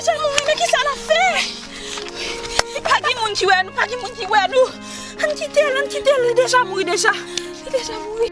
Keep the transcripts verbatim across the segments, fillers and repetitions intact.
Deja mouri, men kisa n ap fè? Pa gen moun ki wè nou, pa gen moun ki wè nou. Ann kite l, ann kite l, li deja mouri deja. Li deja mouri.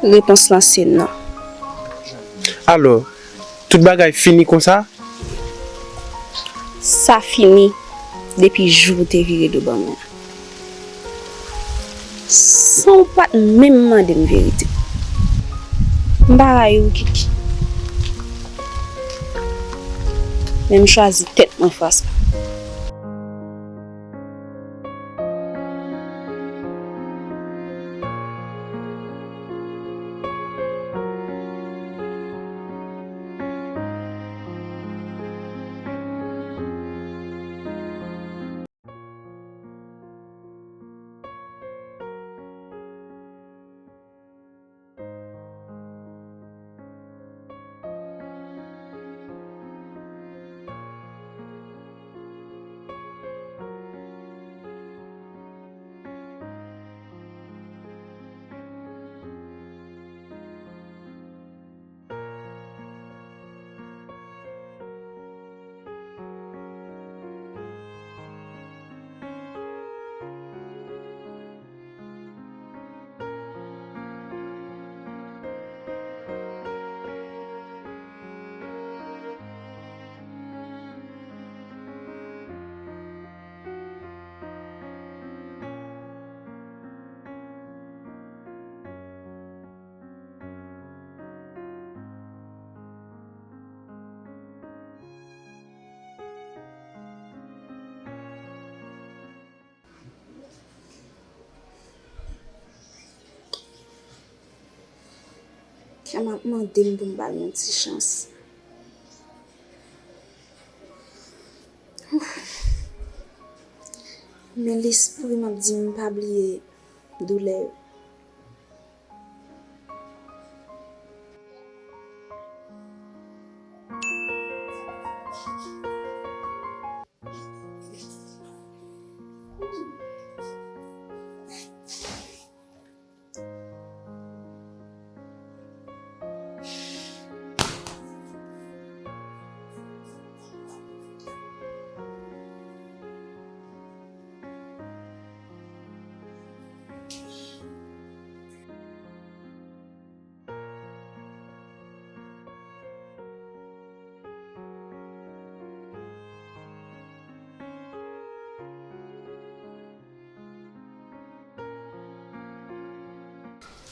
Repons lan se non. Alò, tout bagay fini konsa? Sa fini depi jou w te vire do ban mwen an. San w pa t menm mande m verite. M pa rayi w, Kiki. Men m chwazi tèt mwen fwa sa. Kè m ap mande m pou m ba l yon ti chans. Ouf. Men lespri m ap di m pa bliye doulè yo.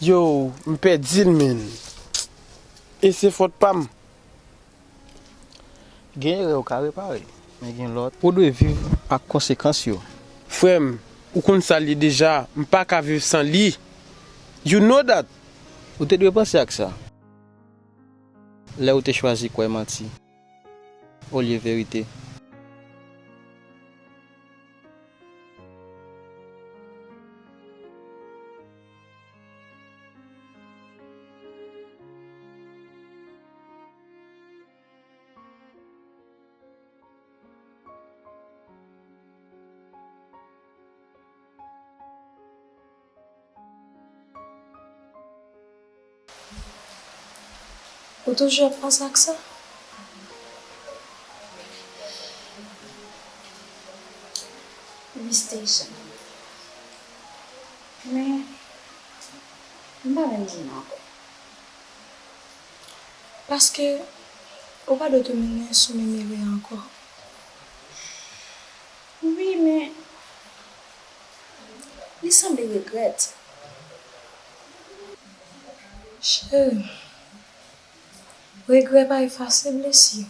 Yo, m pèdi l, menn. E se fòt pa m. Gen erè ou ka repare, men gen lòt. Ou dwe viv ak konsekans yo. Frè m, ou konn sa l ye deja, m pa ka viv san li. You know that. Ou te dwe panse ak sa lè ou te chwazi kwè manti olye verite. Ou toujou ap panse ak sa? Wi, Stacia. Men, m pa menm moun nan ankò. Paske ou pa dwe tounen sou menm erè a ankò. Wi, men li sanble regrèt. Cheri, regrè pa efase blesi.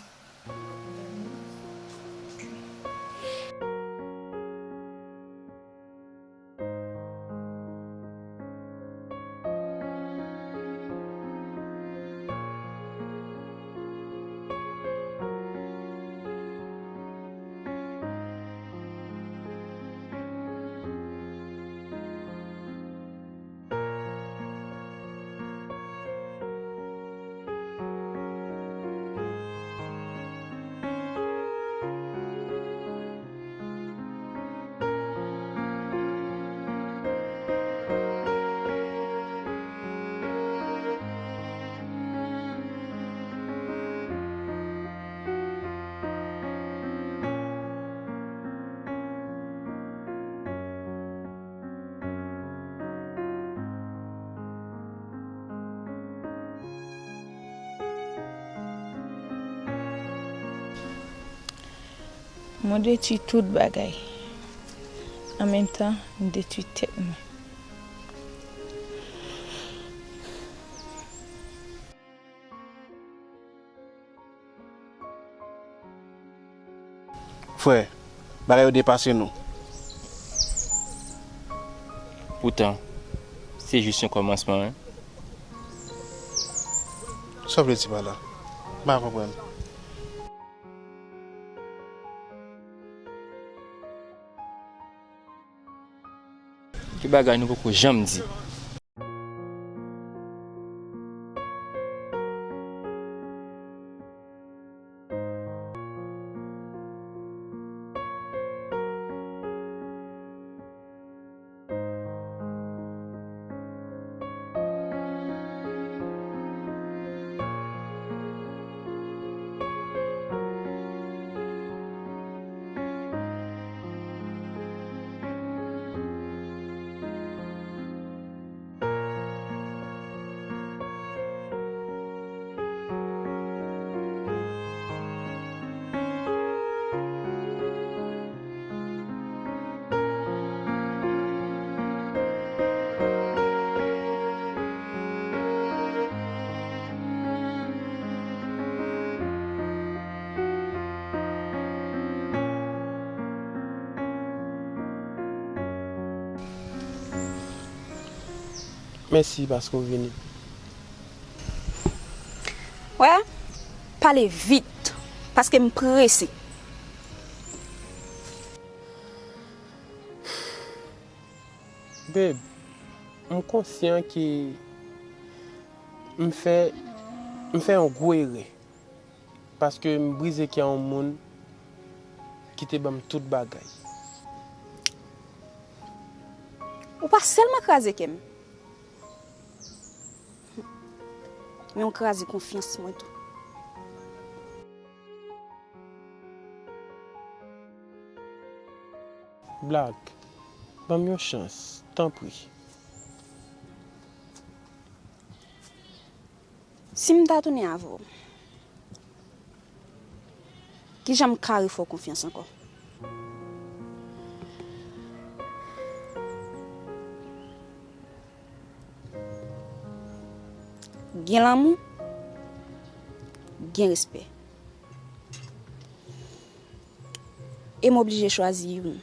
Mwen detwi tout bagay. An menm tan, m detwi tèt mwen. Frè, bagay yo depase nou. Poutan, se jis yon kòmansman, wi. Sa w vle di pa la? M pa konprann. Gen bagay nou poko janm di. Mèsi paske w vini. Wè, pale vit, paske m prese. Babe, m konsyan ke m fè m fè yon gwo erè. Paske m brize kè yon moun ki te ban m tout bagay. Ou pa sèlman kraze kè m, men w kraze konfyans mwen tou. Black, ban m yon chans, tanpri. Si m ta tounen avè w, kijan m ka refè w konfyans ankò? Gen lanmou, gen respè. E m oblije chwazi youn.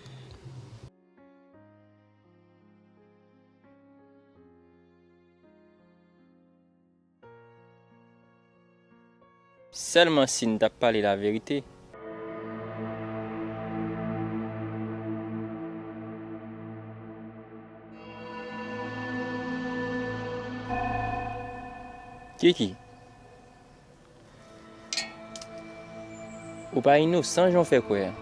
Sèlman si n t ap pale laverite. Kiki, ou pa inosan jan w fè kwè a.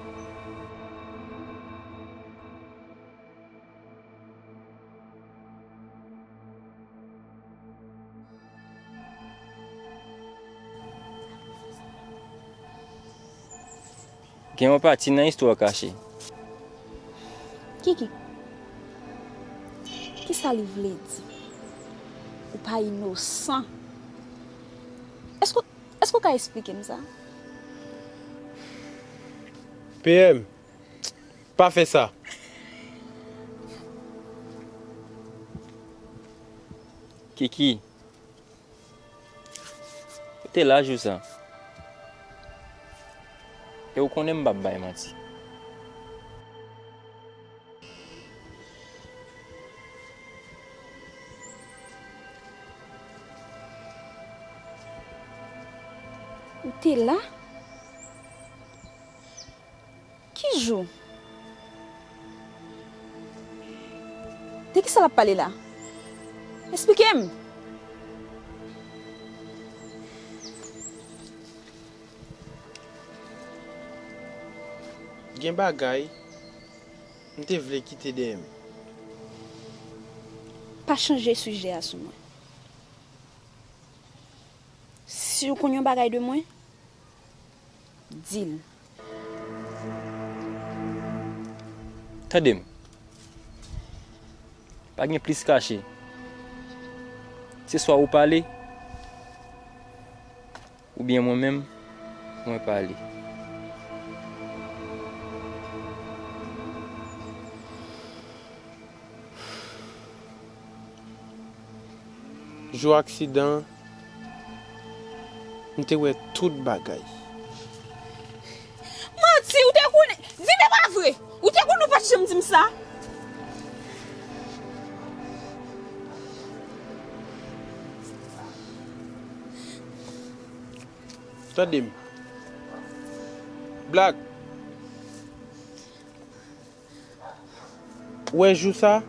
Gen yon pati nan istwa w kache. Kiki, kisa li vle di? Ou pa inosan. Èske, èske w ka esplike m sa? P M, pa fè sa. Kiki, ou te la jou sa. E ou konnen m p ap bay manti. Ou te la? Ki jou? De kisa l ap pale la? Esplike m! Gen bagay m te vle kite dèyè m. Pa chanje sijè a sou mwen. Si w konn yon bagay de mwen, di l. Tande m. Pa gen plis kache. Se swa ou pale, oubyen mwen menm, mwen pale. Jou aksidan an, m te wè tout bagay. Manti, ou te konnen. Di m e pa vre. Ou te konnen ou pa t janm di m sa. Tande m. Black. Ou wè jou sa?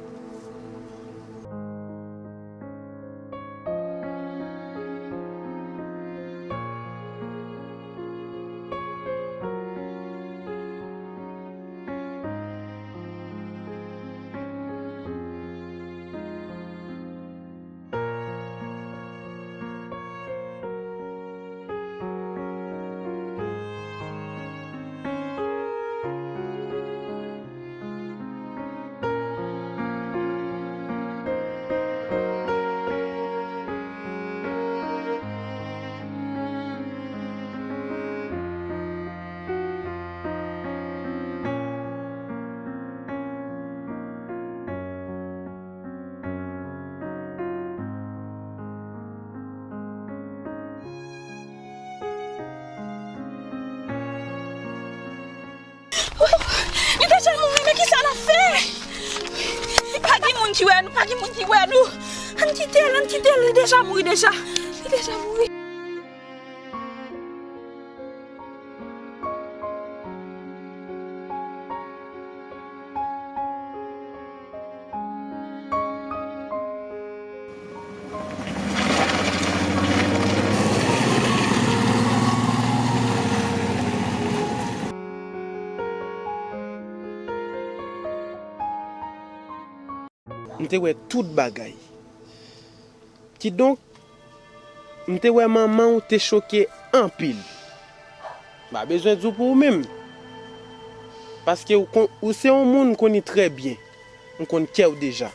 Li deja mouri, men kisa n ap fè? Pa gen moun ki wè nou, pa gen moun ki wè nou. Ann kite l, ann kite l, li deja mouri deja. Li deja mouri. M te wè tout bagay. Kidonk, m te wè manman w te choke anpil. M pa bezwen di w pou ou menm. Paske ou, kon, ou se yon moun m konnen trè byen. M konn kè w deja.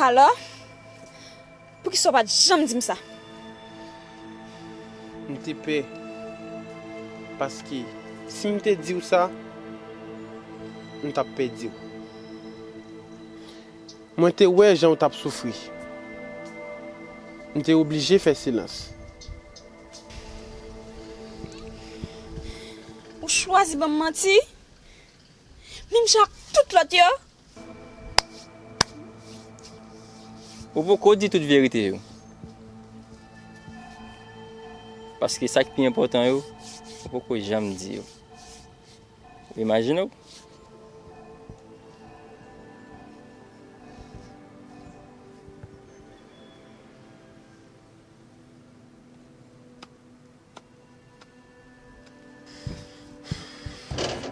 Alò? Poukisa w pa t janm di m sa? M te pè. Paske si m te di w sa, m t ap pèdi w. Mwen te wè jan w t ap soufri. M te oblije fè silans. Ou chwazi ban m manti? Menm jan ak tout lòt yo? Ou poko di tout verite yo. Paske sa k pi enpòtan yo, ou poko janm di yo. Ou imajine w?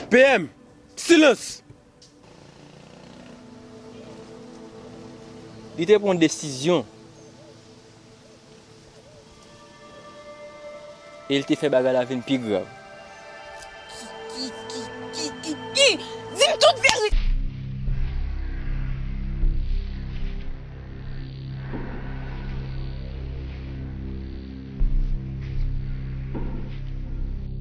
P M, silans! Li te pran yon desizyon e li te fè bagay la vin pi grav. Ki, ki, ki, ki, ki? Di m tout verite!